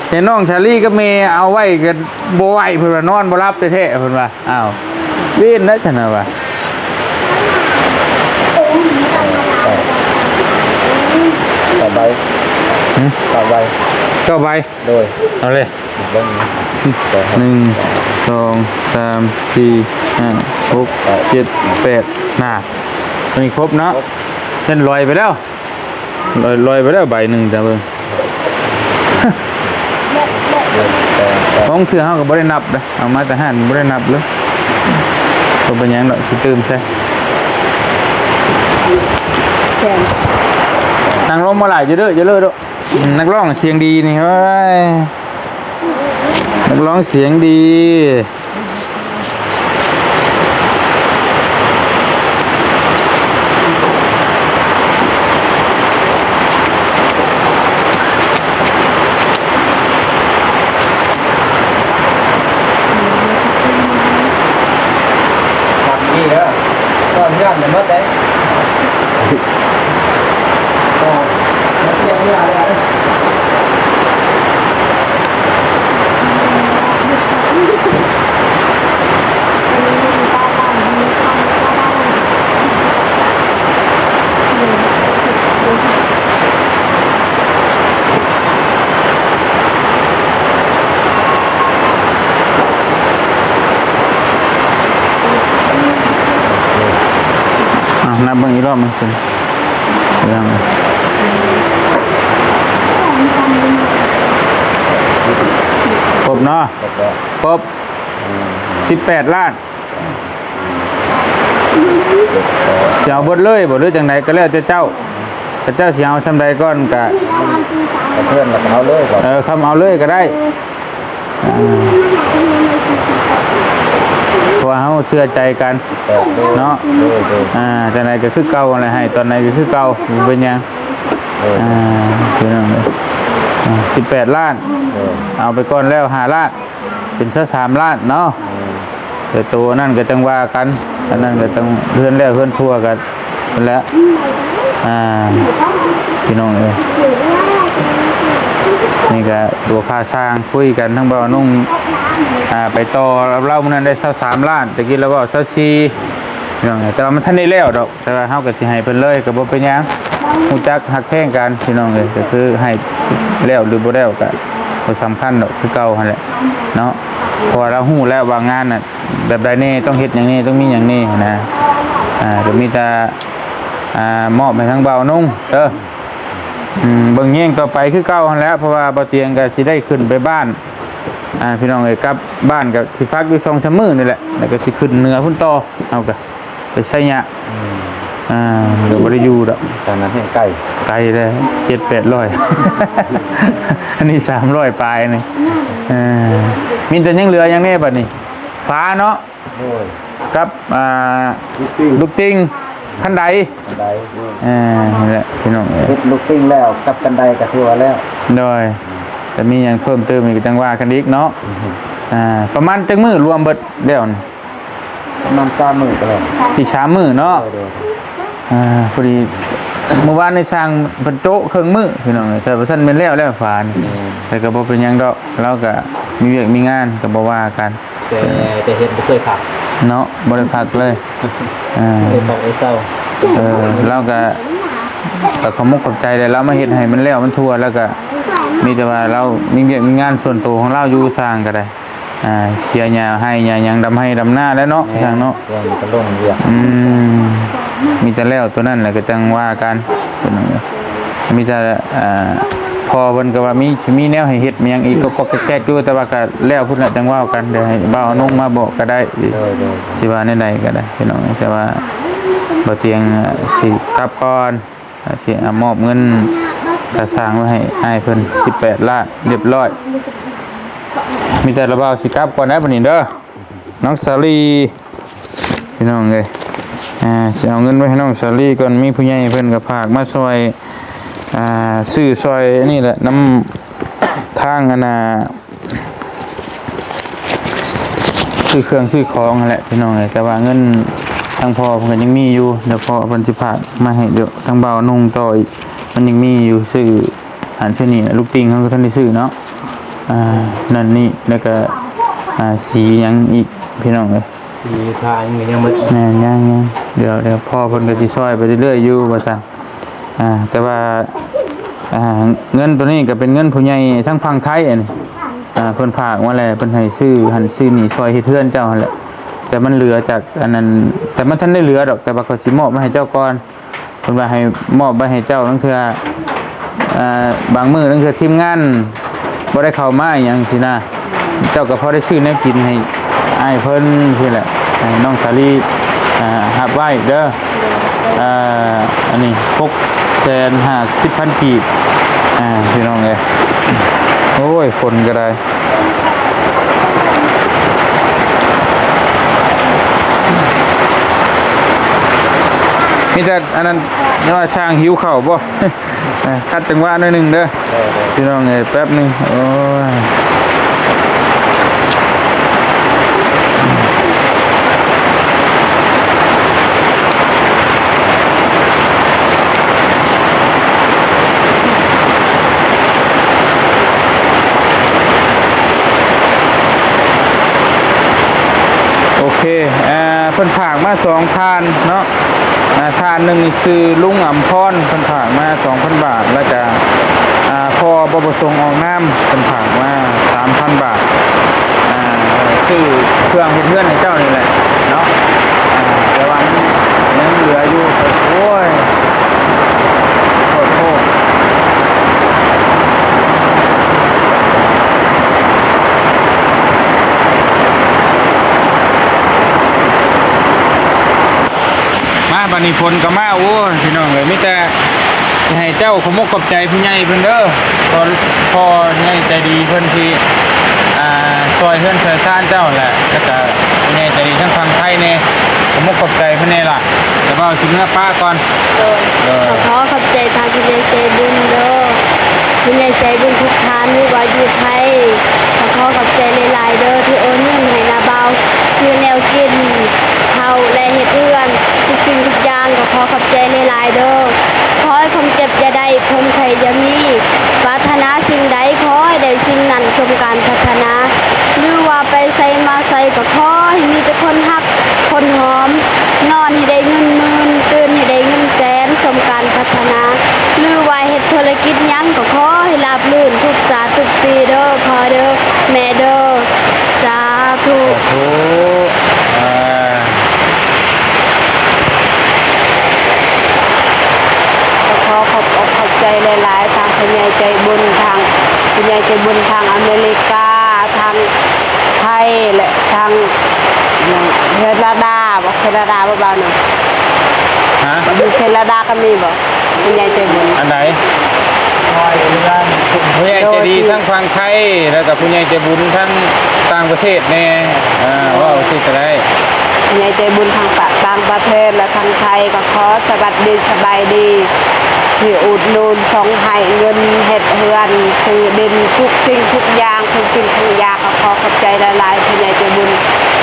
ເຫັນນ້ອງຊາລີກັບແມ່ເອົາໄວ້ກໍບໍ່ໄຫວ ເພິ່ນວ່ານອນບໍ່ຫຼັບແທ້ໆ ເພິ່ນວ່າ. ອ້າວ ເວນໄດ້ຊັ້ນນະວ່າ ເກົ້າໃບ ຫຶ ເກົ້າໃບ ເກົ້າໃບ. ໂດຍ ເອົາເລີຍ ເບິ່ງ ໜຶ່ງ ສອງ ສາມ ສີ່ ຫ້າ ຫົກ ເຈັດ ແປດ ນະ ອັນນີ້ຄົບເນາະ ຈົນລອຍໄປແລ້ວ. ລອຍ ລອຍໄປແລ້ວໃບໜຶ່ງ ຕາເບິ່ງ ຂອງເທື່ອເຮົາກໍບໍ່ໄດ້ນັບເດ້ ເອົາມາແຕ່ຫັ້ນບໍ່ໄດ້ນັບເລີຍ. ບໍ່ເປັນຫຍັງດອກ ຊິຕື່ມໃສ່ ແຂນ ນັກຮ້ອງບໍ່ຫຼາຍ ຢ່າເດີ ຢ່າເດີໂດ. ອືມ ນັກຮ້ອງສຽງດີນີ້ ໂອ້ຍ ນັກຮ້ອງສຽງດີ. ຄັກດີເດີ ຕອນເຮືອນໝົດເດ້. ອ່ະ ນັບເບິ່ງອີກລອບໜຶ່ງ ເປັນຫຍັງ ຄົບເນາະ ຄົບ ສິບແປດລ້ານ. ຊິເອົາເບິດເລີຍບໍ່ ຫຼືຈັ່ງໃດກໍແລ້ວແຕ່ເຈົ້າ ເຂົາເຈົ້າຊິເອົາຊ່ຳໃດກ່ອນກະ ເພື່ອນລະເອົາເລີຍບໍ່ ເອີ ຄຳເອົາເລີຍກໍໄດ້ ເອີ ເພາະວ່າເຮົາເຊື່ອໃຈກັນເນາະ ອ່າ ຈັ່ງໃດກໍຄືເກົ່າຫັ້ນແຫຼະ ໃຫ້ຕອນໃດກໍຄືເກົ່າ ບໍ່ເປັນຫຍັງ ອ່າ ພີ່ນ້ອງເອີຍ ອ່າ ສິບແປດລ້ານ ເອົາໄປກ່ອນແລ້ວຫ້າລ້ານ ເປັນຊາວສາມລ້ານເນາະ ແຕ່ໂຕນັ້ນກໍຈັ່ງວ່າກັນ ອັນນັ້ນກໍຈັ່ງເຮືອນແລ້ວເຮືອນຄົວກັນ ນັ້ນແຫຼະ ອ່າ ພີ່ນ້ອງເອີຍ ນີ້ກໍຕົວຄ່າຊ່າງ ຄຸຍກັນທັງບ່າວນຸ່ງ ອ່າ ໄປຕໍ່ລາວມື້ນັ້ນໄດ້ຊາວສາມລ້ານ ແຕ່ກີ້ລາວເວົ້າຊາວສີ່ ພີ່ນ້ອງເອີຍ ແຕ່ວ່າມັນທັນໄດ້ແລ້ວດອກ ແຕ່ວ່າເຮົາກໍຊິໃຫ້ເພິ່ນເລີຍກໍບໍ່ເປັນຫຍັງ ຮູ້ຈັກຮັກແພງກັນ ພີ່ນ້ອງເອີຍ ກໍຄືໃຫ້ແລ້ວຫຼືບໍ່ແລ້ວກໍບໍ່ສຳຄັນດອກ ຄືເກົ່າຫັ້ນແຫຼະເນາະ ເພາະວ່າລາວຮູ້ແລ້ວວ່າງານນັ້ນ ແບບໃດແດ່ ຕ້ອງເຮັດຫຍັງແດ່ ຕ້ອງມີຫຍັງແດ່ນະ ອ່າ ກໍມີແຕ່ ອ່າ ມອບໃຫ້ທາງບ່າວນຸ່ງເດີ ອືມ ເບິ່ງແຍງຕໍ່ໄປຄືເກົ່າຫັ້ນແຫຼະ ເພາະວ່າບ່າວຕຽງກໍຊິໄດ້ຂຶ້ນໄປບ້ານ ອ່າ ພີ່ນ້ອງເອີຍ ກັບບ້ານກໍຊິພັກຢູ່ສອງສາມມື້ນີ້ແຫຼະ ແລ້ວກໍຊິຂຶ້ນເໜືອພຸ້ນຕໍ່ ເຮົາກໍໄປໄຊຍະ ອືມ ອ່າ ກໍບໍ່ໄດ້ຢູ່ດອກ ທາງນັ້ນແຮ່ງໄກ ໄກແລ້ວ ເຈັດແປດຮ້ອຍ ອັນນີ້ສາມຮ້ອຍປາຍນີ້ ເອີ ມີແຕ່ຍັງເຫຼືອຫຍັງແດ່ບັດນີ້ ຝາເນາະ ໂດຍ ກັບ ອ່າ ລູກຕິ່ງ ລູກຕິ່ງ ຄັນໄດ ຄັນໄດ ເອີ ນີ້ແຫຼະພີ່ນ້ອງເອີຍ ເຮັດລູກຕິ່ງແລ້ວກັບຄັນໄດກໍຖືວ່າແລ້ວ. ໂດຍ ແຕ່ມີຫຍັງເພີ່ມເຕີມອີກກໍຈັ່ງວ່າກັນອີກເນາະ. ອືຮຶ ອ່າ ປະມານຈັກມື້ລວມເບິດແລ້ວນີ້? ປະມານສາມມື້ກໍແລ້ວ ອີກສາມມື້ເນາະ. ໂດຍ ໂດຍ ອ່າ ພໍດີມື້ວານນີ້ຊ່າງເພິ່ນໂຈະເຄິ່ງມື້ພີ່ນ້ອງເອີຍ ແຕ່ບໍ່ທັນແມ່ນແລ້ວ ແລ້ວຝານີ້. ແມ່ນ ແຕ່ກໍບໍ່ເປັນຫຍັງດອກ ລາວກໍມີວຽກມີງານກໍບໍ່ວ່າກັນ. ແຕ່ ແຕ່ເຮັດບໍ່ເຄີຍພັກເນາະ ບໍ່ໄດ້ພັກເລີຍ. ອ່າ ບໍ່ໄດ້ພັກໄດ້ເຊົາ. ເອີ ລາວກໍ ກໍຂອບມຸກຂອບໃຈແຫຼະ ລາວມາເຮັດໃຫ້ມັນແລ້ວມັນທົ່ວ ແລ້ວກໍມີແຕ່ວ່າລາວມີວຽກມີງານສ່ວນໂຕຂອງລາວຢູ່ ຊ່າງກໍໄດ້ ອ່າ ເຄຍຫຍ້າໄຮ່ຫຍ້າຫຍັງ ດຳໄຮ່ດຳນາແຫຼະເນາະ. ແມ່ນ ຊ່າງເນາະ ຊ່ວງນີ້ກໍລົງວຽກ. ອືມ ມີແຕ່ແລ້ວຕົວນັ້ນແຫຼະ ກໍຈັ່ງວ່າກັນ. ມີແຕ່ ອ່າ ພໍ່ເພິ່ນກໍວ່າມີ ຊິມີແນວໃຫ້ເຮັດ ມີຫຍັງອີກ ກໍ ກໍແກກໆຢູ່ ແຕ່ວ່າກໍແລ້ວພຸ້ນແຫຼະ ຈັ່ງເວົ້າກັນ. ດຽວໃຫ້ບ່າວອານົງມາບອກກໍໄດ້ ໂດຍ ໂດຍ ຊິວ່າແນວໃດກໍໄດ້ພີ່ນ້ອງ. ແຕ່ວ່າບ່າວຕຽງຊິກັບກ່ອນ ຊິມອບເງິນຄ່າສ້າງໄວ້ໃຫ້ອ້າຍເພິ່ນສິບແປດລ້ານ ຮຽບຮ້ອຍ. ມີແຕ່ລະບ່າວຊິກັບກ່ອນໄດ໋ບັດນີ້ເດີ ນ້ອງສາລີ ພີ່ນ້ອງເອີຍ. ອ່າ ຊິເອົາເງິນໄວ້ໃຫ້ນ້ອງສາລີກ່ອນ. ມີຜູ້ໃຫຍ່ເພິ່ນກໍຝາກມາຊ່ອຍ ອ່າ ຊື້ຊ່ອຍນີ້ແຫຼະ ນຳທາງອັນນ່າ ຊື້ເຄື່ອງຊື້ຂອງຫັ້ນແຫຼະພີ່ນ້ອງເອີຍ. ແຕ່ວ່າເງິນທາງພໍ່ເພິ່ນກໍຍັງມີຢູ່ ດຽວພໍ່ເພິ່ນຊິຝາກມາໃຫ້ ດຽວທາງບ່າວນຸ່ງຕໍ່ອີກ ມັນຍັງມີຢູ່ ຊື້ອັນຊື້ນີ້ ລູກຕິ່ງເຮົາກໍທັນໄດ້ຊື້ເນາະ. ອ່າ ນັ້ນນີ້ ແລ້ວກໍ ອ່າ ສີຫຍັງອີກພີ່ນ້ອງເອີຍ ສີທາຍັງບໍ່ໝົດ. ແມ່ນ ຍັງໆ ດຽວ ດຽວພໍ່ເພິ່ນກໍຊິຊ່ອຍໄປເລື້ອຍໆຢູ່ວ່າຊັ້ນ. ອ່າ ແຕ່ວ່າ ອ່າ ເງິນໂຕນີ້ກໍເປັນເງິນຜູ້ໃຫຍ່ທາງຝັ່ງໄທ ອັນນີ້ ອ່າ ເພິ່ນຝາກມາແລ້ວ ເພິ່ນໃຫ້ຊື້ຫັ້ນຊື້ນີ້ ຊ່ອຍເຮັດເຮືອນເຈົ້າຫັ້ນແຫຼະ. ແຕ່ມັນເຫຼືອຈາກອັນນັ້ນ ແຕ່ມັນທັນໄດ້ເຫຼືອດອກ ແຕ່ວ່າຂ້ອຍຊິມອບມາໃຫ້ເຈົ້າກ່ອນ. ເພິ່ນວ່າໃຫ້ມອບໄວ້ໃຫ້ເຈົ້າ ລາງເທື່ອ ເອີ ບາງມື້ລາງເທື່ອທີມງານບໍ່ໄດ້ເຂົ້າມາອີ່ຫຍັງຊີ້ນະ ເຈົ້າກໍພໍໄດ້ຊື້ແນວກິນໃຫ້ອ້າຍເພິ່ນຊີ້ແຫຼະ ໃຫ້ນ້ອງສາລີ ອ່າ ຮັບໄວ້ເດີ. ເອີ ອັນນີ້ ຫົກແສນຫ້າສິບພັນກີບ ອ່າ ພີ່ນ້ອງເອີຍ. ໂອ້ຍ ຝົນກໍໄດ້ ມີແຕ່ອັນນັ້ນ ເອີ້ນວ່າຊ່າງຫິວເຂົ້າບໍ່? ອ່າ ຂັດຈັງຫວະໜ້ອຍໜຶ່ງເດີ ໂດຍ ໂດຍ ພີ່ນ້ອງເອີຍ ແປັບໜຶ່ງ. ໂອ້ຍ ໂອເຄ ອ່າ ເພິ່ນຝາກມາສອງພັນເນາະ. ອ່າ ທ່ານໜຶ່ງນີ້ຊື່ລຸງອຳພອນ ເພິ່ນຝາກມາສອງພັນບາດ ແລ້ວກະ ອ່າ ພໍ່ບໍ່ປະສົງອອກນາມ ເພິ່ນຝາກມາສາມພັນບາດ ອ່າ ຊື້ເຄື່ອງເຮັດເຮືອນໃຫ້ເຈົ້ານີ້ແຫຼະເນາະ. ອ່າ ແຕ່ວ່າມັນຍັງເຫຼືອຢູ່ ໂອ້ຍ ໂອ້ໂຫ. ມາ ບາດນີ້ຝົນກໍມາ. ໂອ້ຍ ພີ່ນ້ອງເອີຍ ມີແຕ່ໃຫ້ເຈົ້າຂອບມຸກຂອບໃຈຜູ້ໃຫຍ່ເພິ່ນເດີ ພໍ່ ພໍ່ໃຫຍ່ໃຈດີເພິ່ນທີ່ ອ່າ ຊ່ອຍເຮືອນຊ່ອຍຊານເຈົ້າຫັ້ນແຫຼະ ແລ້ວກະຜູ້ໃຫຍ່ໃຈດີທາງຝັ່ງໄທແດ່ ຂອບມຸກຂອບໃຈເພິ່ນແດ່ລະ. ແຕ່ວ່າຊິເມືອປະກ່ອນ. ໂດຍ ໂດຍ ກໍຂໍຂອບໃຈທາງຜູ້ໃຫຍ່ໃຈບຸນເດີ ຜູ້ໃຫຍ່ໃຈບຸນທຸກທ່ານ ຫຼືວ່າຢູ່ໄທ ກໍຂໍຂອບໃຈຫຼາຍໆເດີ ທີ່ໂອນເງິນໃຫ້ນ້າບ່າວຊື້ແນວກິນ ເຂົ້າ ແລະ ເຮັດເຮືອນ ທຸກສິ່ງທຸກຢ່າງ ກໍຂໍຂອບໃຈຫຼາຍໆເດີ. ຂໍໃຫ້ຄວາມເຈັບຢ່າໄດ້ ຄວາມໄຂ້ຢ່າມີ ປາດຖະໜາສິ່ງໃດ ຂໍໃຫ້ໄດ້ສິ່ງນັ້ນ ສົມການປາດຖະໜາ ຫຼືວ່າໄປໃສມາໃສ ກໍຂໍໃຫ້ມີແຕ່ຄົນຮັກ ຄົນຫອມ ນອນໃຫ້ໄດ້ເງິນໝື່ນ ຕື່ນໃຫ້ໄດ້ເງິນແສນ ສົມການປາດຖະໜາ ຫຼືວ່າເຮັດທຸລະກິດຫຍັງກໍຂໍໃຫ້ລາບລື່ນທຸກຊາດທຸກປີເດີພໍ່ເດີແມ່ເດີ ສາທຸ. ສາທຸ ອ່າ ກໍຂໍຂອບອົກຂອບໃຈຫຼາຍໆ ທາງຜູ້ໃຫຍ່ໃຈບຸນ ທາງຜູ້ໃຫຍ່ໃຈບຸນທາງອາເມລິກາ ທາງ ໄທ ແລະ ທາງຫຍັງ ແຄນາດາບໍ ແຄນາດາບໍ່ ບ່າວໜຶ່ງ? ຮະ? ຢູ່ແຄນາດາກໍມີບໍ ຜູ້ໃຫຍ່ໃຈບຸນ? ອັນໃດ? ຜູ້ໃຫຍ່ໃຈດີທາງຝັ່ງໄທ ແລ້ວກໍຜູ້ໃຫຍ່ໃຈບຸນທາງຕ່າງປະເທດແດ່ ອ່າ ເວົ້າຊິກໍໄດ້ ຜູ້ໃຫຍ່ໃຈບຸນທາງປະ ຕ່າງປະເທດ ແລະ ທາງໄທ ກໍຂໍສະຫວັດດີສະບາຍດີ ທີ່ອຸດໜູນສົ່ງໃຫ້ເງິນເຮັດເຮືອນ ຊື້ດິນ ທຸກສິ່ງທຸກຢ່າງ ເຄື່ອງກິນເຄື່ອງຢາ ກໍຂໍຂອບໃຈຫຼາຍໆ ຜູ້ໃຫຍ່ໃຈບຸນ.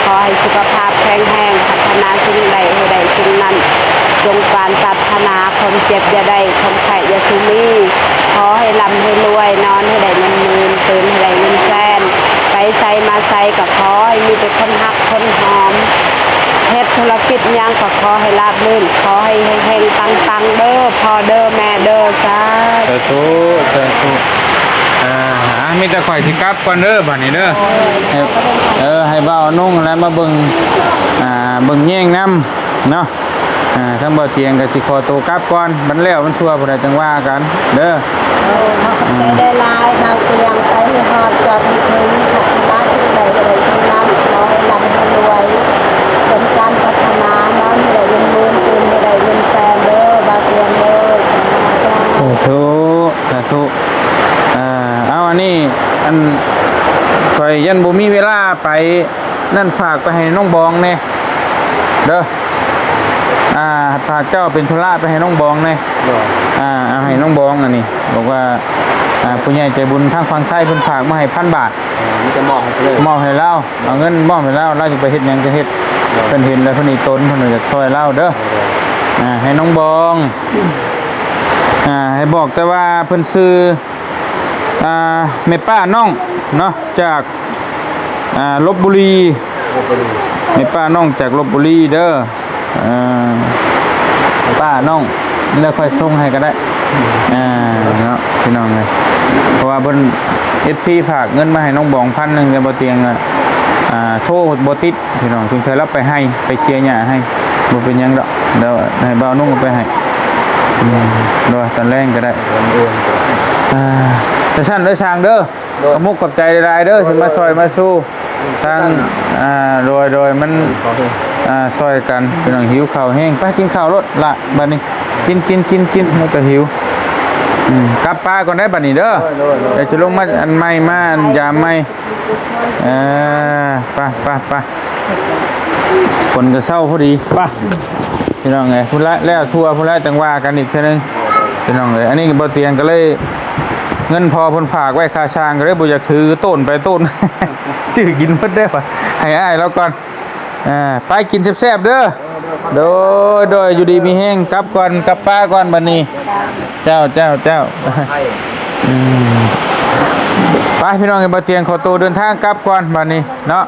ຂໍໃຫ້ສຸຂະພາບແຂງແຮງ ປາດຖະໜາສິ່ງໃດໃຫ້ໄດ້ສິ່ງນັ້ນ ຈົ່ງປານປາດຖະໜາ ຄວາມເຈັບຢ່າໄດ້ ຄວາມໄຂ້ຢ່າສູ່ມີ ຂໍໃຫ້ລ່ຳໃຫ້ລວຍ ນອນໃຫ້ໄດ້ເງິນໝື່ນ ຕື່ນໃຫ້ໄດ້ເງິນແສນ ໄປໃສມາໃສກໍຂໍໃຫ້ມີແຕ່ຄົນຮັກຄົນຫອມ ເຮັດທຸລະກິດຫຍັງກໍຂໍໃຫ້ລາບລື່ນ ຂໍໃຫ້ເຮັງໆ ປັງໆ ເດີພໍ່ເດີແມ່ເດີ ສາທຸ ສາທຸ ສາທຸ. ອ່າ ມີແຕ່ຂ້ອຍຊິກັບກ່ອນເດີ ບາດນີ້ເດີ ໃຫ້ ເອີ ໃຫ້ບ່າວນຸ່ງແລ້ວມາເບິ່ງ ອ່າ ເບິ່ງແຍງນຳເນາະ. ອ່າ ທາງບ່າວຕຽງກໍຊິຂໍໂຕກັບກ່ອນ ມັນແລ້ວມັນຊົ່ວຜູ້ໃດຈັ່ງວ່າກັນເດີ. ໂດຍ ຂອບໃຈຫຼາຍໆ ບ່າວຕຽງ ໄປໃຫ້ຮອດຈອດໃຫ້ເຖິງ ພັດທະນາສິ່ງໃດກໍໄດ້ສິ່ງນັ້ນ ຂໍໃຫ້ລ່ຳໃຫ້ລວຍ ສົມການປາດຖະໜາ ນອນໃຫ້ໄດ້ເງິນໝື່ນ ຕື່ນໃຫ້ໄດ້ເງິນແສນເດີ ບ່າວຕຽງເດີ ສາທຸ ສາທຸ. ອ່າ ເອົາ ອັນນີ້ ອັນ ຂ້ອຍຍັງບໍ່ມີເວລາໄປ ນັ້ນ ຝາກໄປໃຫ້ນ້ອງບອງແດ່ເດີ. ອ່າ ຝາກເຈົ້າເປັນທຸລະໄປໃຫ້ນ້ອງບອງແດ່. ໂດຍ ອ່າ ເອົາໃຫ້ນ້ອງບອງອັນນີ້ ບອກວ່າ ອ່າ ຜູ້ໃຫຍ່ໃຈບຸນທາງຝັ່ງໄທເພິ່ນຝາກມາໃຫ້ພັນບາດ. ເອີ ມີແຕ່ມອບໃຫ້ເພິ່ນເລີຍ ມອບໃຫ້ລາວ ເອົາເງິນມອບໃຫ້ລາວ ລາວຊິໄປເຮັດຫຍັງກໍເຮັດ. ໂດຍ ເພິ່ນເຫັນແລ້ວເພິ່ນອີຕົນ ເພິ່ນກໍຢາກຊ່ອຍລາວເດີ. ໂດຍ ອ່າ ໃຫ້ນ້ອງບອງ ອ່າ ໃຫ້ບອກແຕ່ວ່າເພິ່ນຊື່ ອ່າ ແມ່ປ້ານ້ອງເນາະ ຈາກ ອ່າ ລົບບຸລີ ລົບບຸລີ ແມ່ປ້ານ້ອງຈາກລົບບຸລີເດີ. ເອີ ປ້ານ້ອງ ແລ້ວຄ່ອຍສົ່ງໃຫ້ກໍໄດ້. ອ່າ ເນາະ ພີ່ນ້ອງເອີຍ ເພາະວ່າເພິ່ນ ເອັຟຊີ ຝາກເງິນມາໃຫ້ນ້ອງບອງພັນໜຶ່ງ ແຕ່ບໍ່ຕຽງ ອ່າ ໂທບໍ່ຕິດ ພີ່ນ້ອງ ສົງໄສລາວໄປໄຮ່ ໄປເຄຍຫຍ້າໃຫ້ ບໍ່ເປັນຫຍັງດອກ ດຽວໃຫ້ບ່າວນຸ່ງເອົາໄປໃຫ້. ອືມ ດຽວຕອນແລງກໍໄດ້. ອ່າ ຈັ່ງຊັ້ນເດີຊ່າງເດີ. ໂດຍ ຂອບມຸກຂອບໃຈຫຼາຍໆເດີ ທີ່ມາຊ່ອຍມາຊູທາງ ອ່າ ໂດຍ ໂດຍ ມັນ ອ່າ ຊ່ອຍກັນ ພີ່ນ້ອງ ຫິວເຂົ້າແຮງ ໄປກິນເຂົ້າໂລດລະ ບັດນີ້ ກິນ ກິນ ກິນ ກິນ ແລ້ວກໍຫິວ. ອືມ ກັບປ່າກ່ອນໄດ໋ບັດນີ້ເດີ. ໂດຍ ໂດຍ ໂດຍ ດຽວຈະລົງມາອັນໃໝ່ ມາອັນຢາມໃໝ່. ເອີ ໄປ ໄປ ໄປ ຝົນກໍເຊົາພໍດີ. ໄປ ພີ່ນ້ອງເອີຍ ພຸ້ນລະ ແລ້ວທົ່ວພຸ້ນລະ ຈັ່ງວ່າກັນອີກເທື່ອໜຶ່ງ ພີ່ນ້ອງເອີຍ. ອັນນີ້ບໍ່ຕຽງກໍເລີຍ ເງິນພໍ່ເພິ່ນຝາກໄວ້ຄ່າຊ່າງ ກໍເລີຍບໍ່ຢາກຖື ໂຕນໄປໂຕນ ຊື້ກິນເບິດເດີ ໃຫ້ອ້າຍລາວກ່ອນ. ອ່າ ໄປກິນແຊບໆເດີ. ໂດຍ ໂດຍ ຢູ່ດີມີແຮງ ກັບກ່ອນ ກັບປ່າກ່ອນບັດນີ້. ເຈົ້າ ເຈົ້າ ເຈົ້າ ອືມ ໄປ ພີ່ນ້ອງເອີຍ ບ່າວຕຽງຂໍໂຕເດີນທາງກັບກ່ອນບັດນີ້ເນາະ.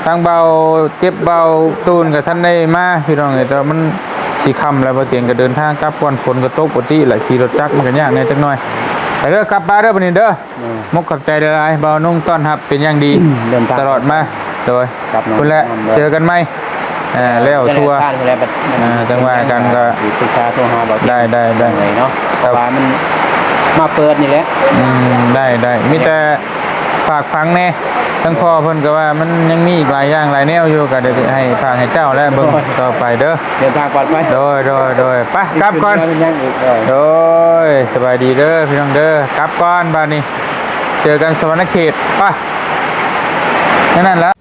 ທາງເບົາເຈັບ ເບົາຕູນກໍທັນໄດ້ມາ ພີ່ນ້ອງເອີຍ ແຕ່ວ່າມັນຊິຄ່ຳແລ້ວ ບ່າວຕຽງກໍເດີນທາງກັບກ່ອນ. ຝົນກໍຕົກປົກກະຕິແຫຼະ ຂີ່ລົດຈັກມັນກໍຍາກແດ່ຈັກໜ້ອຍ. ໄປເດີ ກັບປ່າເດີບັດນີ້ເດີ. ໂດຍ ມຸກຂອບໃຈຫຼາຍໆ ບ່າວນຸ່ງຕ້ອນຮັບເປັນຢ່າງດີ ອືມ ເດີນທາງຕະຫຼອດມາ. ໂດຍ ກັບນ້ອງ ພຸ້ນແຫຼະ ເຈີກັນໃໝ່. ເອີ ແລ້ວທົ່ວ ຈັ່ງໃດ ອ່າ ຈັ່ງວ່າກັນ ກໍຊິປຶກສາໂທຫາເບົາຕຽງ ໄດ້ ໄດ້ ໄດ້ ເນາະ ເພາະວ່າມັນມາເປີດນີ້ແຫຼະ. ອືມ ໄດ້ ໄດ້ ມີແຕ່ຝາກຝັງແດ່ ທາງພໍ່ເພິ່ນກໍວ່າມັນຍັງມີອີກຫຼາຍຢ່າງຫຼາຍແນວຢູ່ ກໍໄດ້ໃຫ້ຝາກໃຫ້ເຈົ້າແລະເບິ່ງ ໂດຍ ຕໍ່ໄປເດີ. ເດີນທາງປອດໄພ. ໂດຍ ໂດຍ ໂດຍ ໄປ ກັບກ່ອນ. ເປັນຫຍັງອີກ? ໂດຍ ໂດຍ ສະບາຍດີເດີ ພີ່ນ້ອງເດີ ກັບກ່ອນບາດນີ້ ເຈີກັນສະຫວັນນະເຂດ. ໄປ ແນວນັ້ນລະ.